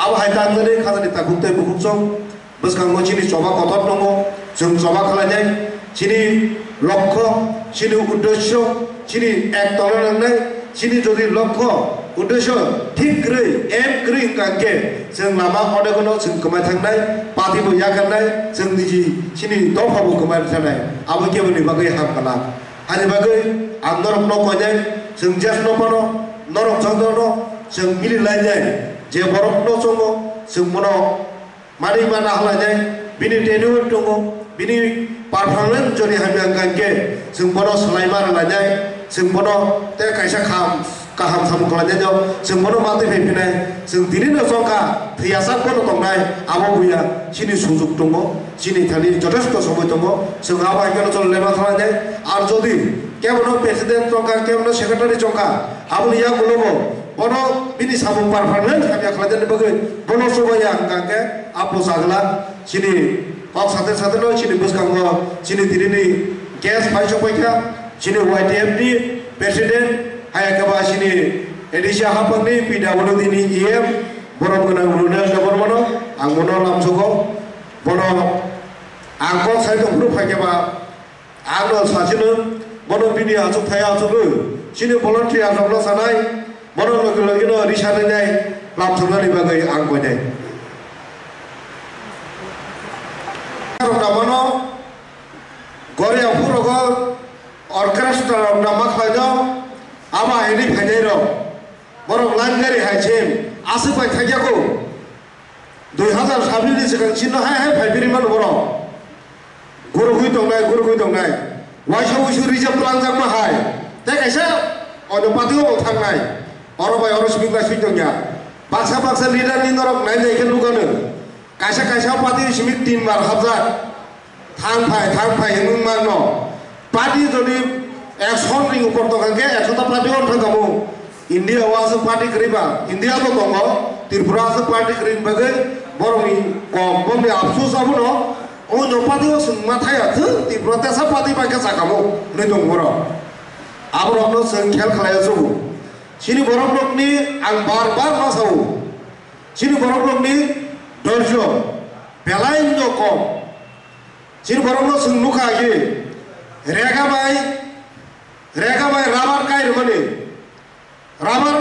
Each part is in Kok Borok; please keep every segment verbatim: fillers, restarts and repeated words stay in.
Abo hai tangjani khajani takhuk tei bukhuk chwng bwskango chini choba kotor tongo, chwng choba khlainai, chini lokho, chini uddesyo, chini ek tongna nangnai, chini jodi lokho, uddesyo thik kwrwi, aim kwrwi wngkha hwnkhe chwng lama onegono chwng kwmai thangnai, party bo yakarnai, chwng niji chini dopha bo kwmai thangnai, abo keboni bagwi ham kwlak. Ani bagwi ang norokno koinai, chwng jesno phano norok jotono chwng mili lainai, je borokno chongo chwng bono manwi mana halainai, bini tenure tongo, bini performance jodi hamya wngkha hwnkhe chwng bono swlaima rwlainai, chwng bono tei kaisa kham kaham samung khlainai no chwng bono matwi phai phinai, chwng tini no chongkha thwiyasak bono tongnai, abo buya chini sujuk tongo, chini thani jothesto somoi tongo, chwng abo hai kheno chol lema khlainai. Ar jodi kebono president chongkha, kebono secretary chongkha, aboni yagulo bo bono bini samung performance hamya khlainani bagwi bono chubaya hwnkha hwnkhe abo chagla chini kok sate sate no chini bwskango chini tini ni guest phai sok paikha, chini Y T F ni president, hai khe ba chini A D C haphangni P W D ni E M, borok gwnang Rudolf Debbarmano ang bono lamsogo, bono ang kok sai tongphuru phai khe ba ang no sachino, bono bini achuk thai achugwi chini volunteer rokno sanai, bono logi logi no risa rinai lamsoknani bagwi ang koinai. Rok da bono Goria phurogo orchestra rok da ma khlaino, abo haini phainai rok. Borok line gari hai se aswk bai thangya ko. Dui hazar sabini swkang chino hai hai phai biri mano borok. Gurugwi tongnai, gurugwi tongnai. Waisa wisu reserve langjak ma hai. Tei kaisa oino party o thangnai. Oro bai oro sibik bai sui tongya. Baksa baksa leader ni norok nai nai khe nukano. Kaisa kaisa party simi tin bar hapjak. Thang phai, thang phai hinwi mano. Party jodi ekshon ni upor tongkha khe ekshota party o thangkha mo. India o aswk party kwrwi ba, India bo tongo, Tripura aswk party kwrwi bagwi borokni kok, borokni afsus abono, o no party o chwng ma thaya thung, Tripura tesa party bai khe sakamo hinwi tongo borok. Aborokno chwng khel khlai o chugo. Chini borok rokni ang bar bar ma sao. Chini borok rokni dorjo belai no kom. Chini borok no chwng nukha agi rega bai, rega bai rubber kai rwmani. Rubber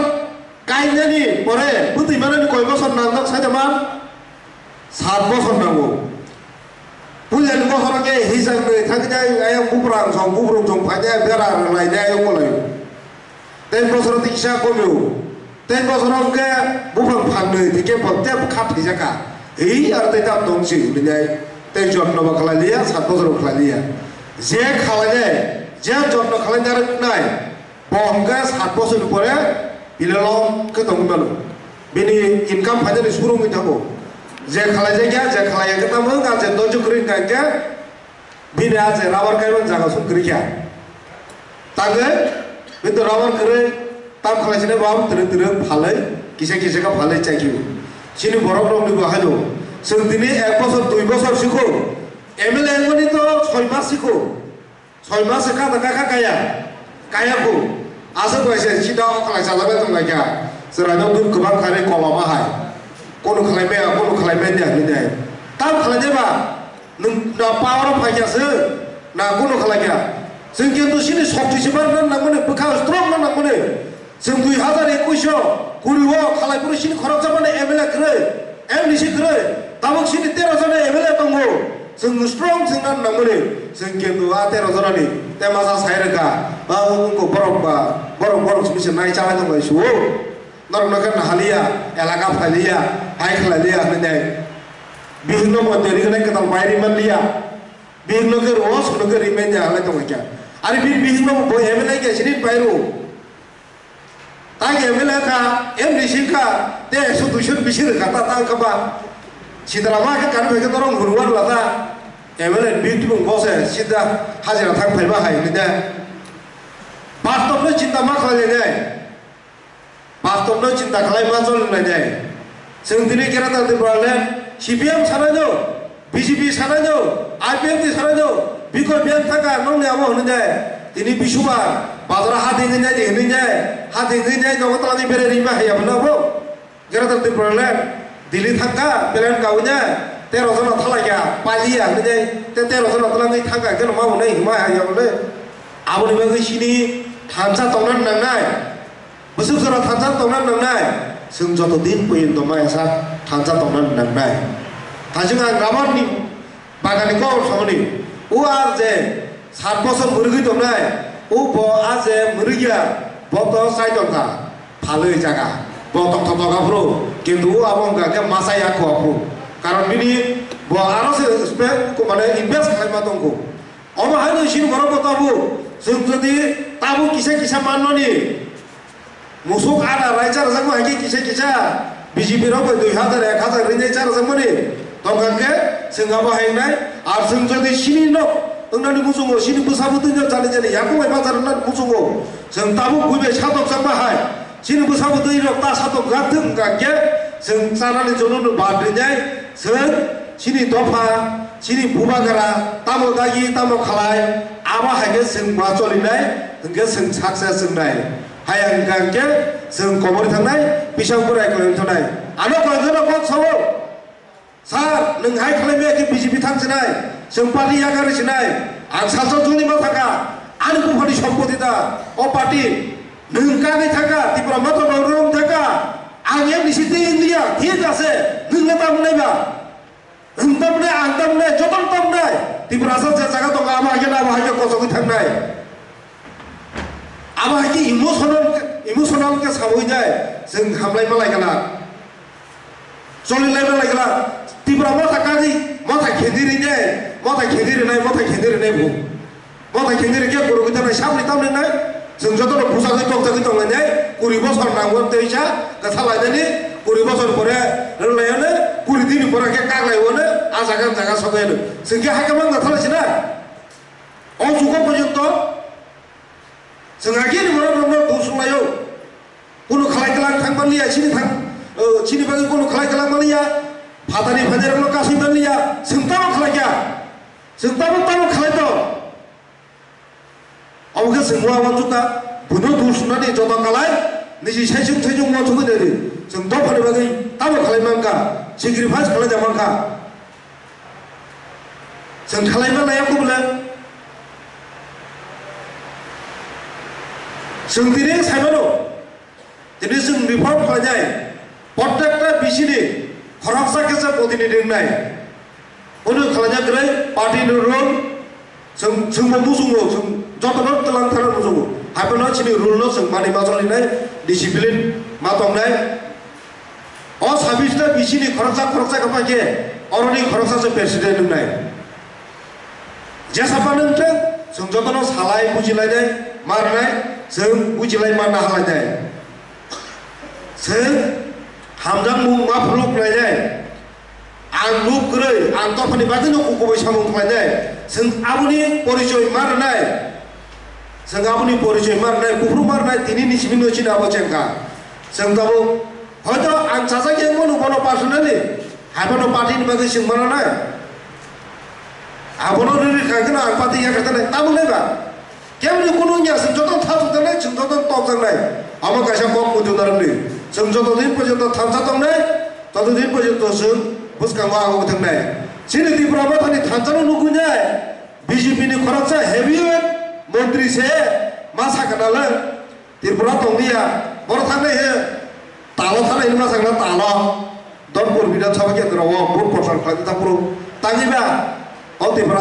kainani pore bwtwi manani koi bosor nangjak sai tongma? Sat bosor nango. Puilani bosoro khe hijak nwi thangwi ayang buprang song bubrung song phainai bera rwlainai ayang bolai. Ten bosoro tiksa komio. Ten bosoro hwnkhe buphang phangnwi thikhe bo tei kha thwijaka. Hi ar tei tam tong si hwnwi nai. Tei jotno bo khlai liya, sat bosoro khlai liya. Je khlainai, je jotno khlainai rwknai, bo hwnkhe sat bosorni pore pilolom khe tongwi mano. Bini income phainani surungwi thango. Je khlaijakya, je khlaiya khe tamo wngkha, je doijo kwrwi wngkha hwnkhe, bini a je rubber kaiman jaga song kwrwi kha. Tangwi, bini to rubber kwrwi, tam khlai sini bo twrwk twrwk phalwi, kisa kisa khe phalwi chai khe. Chini borok rokni bo haino. Chwng tini ek bosor, dui bosor sikho. M L A wngmani to soi mas sikho. Soi mas kha da kha kaya. Kaya ko. Asa ko ese sida o khlai chala bai tong lai kha. Chwrai no duk kwbang kharwi koloma hai. Kono khlai maya, kono khlai maya hwnwi nai. Tam khlai de ba. Nwng na power o phai kha se. Na kono khlai kha. Chwng kintu sini shokti se bar na nangmani bwkha strong na nangmani. Chwng dui hazar ekush o kuri o khalai phuru chini khoroksa mani M L A kwrwi, M D C kwrwi, tabuk chini tero jona M L A tongo. Chwng strong chwng nan nangmani, chwng kintu a tero jonani tei masa sai rwkha, ba wngkuk borok ba, borok borok simi se nai chalai tong lai su. Norok no khe nahaliya, elaka phailiya, hai khlailiya hwnwi nai. Bihikno bo teri gwnai kwtal bai ri manliya. Bihikno khe ro, sukno khe ri manya halai tong lai kha. Ari bini bihikno bo M L A khe sini bai ro. Ta M L A kha, M D C kha, te ekso duiso bisi rwkha ta, ta wngkha ba. Sitarama khe kanu bai khe norok hurwar la ta. M L A ni bini tubung bo se sida hajira thang phaiba hai hwnwi de. Bastop no chinta ma khlai lai de. Bastop no chinta khlai ma chol lai de. Chwng tini Greater Tipraland C P M sanai no. B J P sanai no, I P F T sanai no, bikor biyang thangkha nokni abo hwnwi nai. Tini bisubar, bazar ha dingwi nai di hwnwi nai, ha dingwi nai nogo twlangwi berai rima hai abo nabo. Greater Tipraland, Delhi thangkha, plane kawi nai, tero jona thalai kha, paliya hinwi nai, te tero jona twlangwi thangkha, khe no ma hwnwi hima hai ya bole. Aboni bagwi chini thansa tongna nangnai, bwswk jora thansa tongna nangnai, chwng joto din poyinto maya sa thansa tongna nangnai. Thajwng ang rabarni bagani kok samani, o ar je sat bosor mwrwgwi tongnai, o bo a je mwrwgya, bo to chai tongkha. Phalwi jaga. Bo tokthok tokha phuru. Kintu o abo wngkha khe masa ya kho aphuru. Karon bini bo aro se spe-, ko mane invest khlaima tongkho. Omo hai no chini borok bo tabuk. Chwng jodi tabuk kisa kisa manmani musuk ada rai charjakma hai khe kisa kisa B J P rok bai dui hazar ek hazar rinai charjakmani. Tongkha khe chwng abo hai wngnai. Ar chwng jodi chini nok wngnani muchungo, chini bwsa bwtwi no jani jani yakung bai ma jani muchungo. Chwng tabuk bui bai satokjakma hai. Chini bwsa bwtwi rok ta satok jak thwng hwnkha khe chwng chanani jono no bad rinai chwng chini dopha, chini bubagra tamo dagi tamo khalai abo hai khe chwng ma cholinai hwnkhe chwng success wngnai. Hai hwnkha khe chwng komori thangnai, pisang burai kwlwi thangnai. Ano koi jono kok sao. Sir, nwng hai khlai maya khe B J P thang sinai, chwng party yakari sinai, ang salsa joni ma thangkha, ani buphani sompoti da, o party, nwng kagwi thangkha, Tipra Motha rok rong thangkha, ang M D C tei wngliya, thik ase, nwng le tamo nai ba? Nwng tamo nai, ang tamo nai, joto tamo nai, Tiprasa je jaga tongo, abo hai khe, abo hai khe kosogwi thangnai. Abo hai khe emotional, emotional khe sawi nai, chwng hamlai malai gana. Choli lai malai gana. Tipra motha kagwi, motha khedi rinai, motha khedi rinai, motha khedi rinai bu. Motha khedi rikhe kuru kita nai sabni tamni nai. Chwng joto no busa gwi tokjagwi tong nai. Kuri bosor nangwan tei sa, kwtha lai nani, kuri bosor pore rwlai ano, kuri dini pore khe kaglai wano, a jaga jaga sogai ano. Chwng khe hai khe mang kwtha lai sina. O jugo porjonto chwng agini borok rokno dusung laio. Kunu khlai kwlang thang manliya, chini thang, o, chini bagwi kunu khlai kwlang manliya. Phatani phainairokno kasui manliya. Chwng tamo khlai kha. Chwng tamo tamo khlai tong. Obo khe chwng uansukha, buino dusnani joto kalai, niji saisung saisung uansugwi nai di. Chwng dophani bagwi tamo khlai mankha, sacrifice khlai da mankha. Chwng khlai ma nai kho bole. Chwng tini sai mano. Tini chwng reform khlainai. Prottekta B C ni khoroksa khe se protinidhi wngnai. Bono khlaina kwrwi party ni rule. Chwng, chwngbo muchungo, chwng jotono twlang thangna muchungo. Haiphano chini rule no chwng mani ma cholinai, discipline ma tongnai. O sabis ta B C ni khoroksa, khoroksa khe pai khe, oroni khoroksa se president wngnai. Jesa phano wngthwng, chwng jotono salai bujilainai, ma rwnai, chwng bujilai ma nahalainai. Chwng hamjakmung ma phuluk lainai. Ang nuk kwrwi, ang dophani bagwino kukubai samung khlainai. Chwng aboni porichoi ma rwnai. Chwng aboni porichoi ma rwnai, buphuru ma rwnai, tini ni simi no chini abo chengkha. Chwng tabuk, hoito ang chajak yang mano bono personally, hai bono party ni bagwi chwng ma rwnai. Abono rwrwi kha kheno ang party ya kha tanai, tabuk nai ba? Keboni kunu wngya, chwng joto thachuk jaknai, chwng joto tokjaknai. Amo kaisa kok muitu narwkni. Chwng joto din porjonto thansa tongnai, toto din porjonto chwng bwskango agwi thangnai. Chini Tipra Mothani thansano nukgwinai, B J P ni khoroksa heavyweight montri se ma sakha nalwk, Tripura tonglia, borok thangnai he, talo thangnai hinwi ma sakna talo, Dhonpur Bidhan Sabha Kendra o vote prochar khlaijak phuru, tangwi ba, o Tipra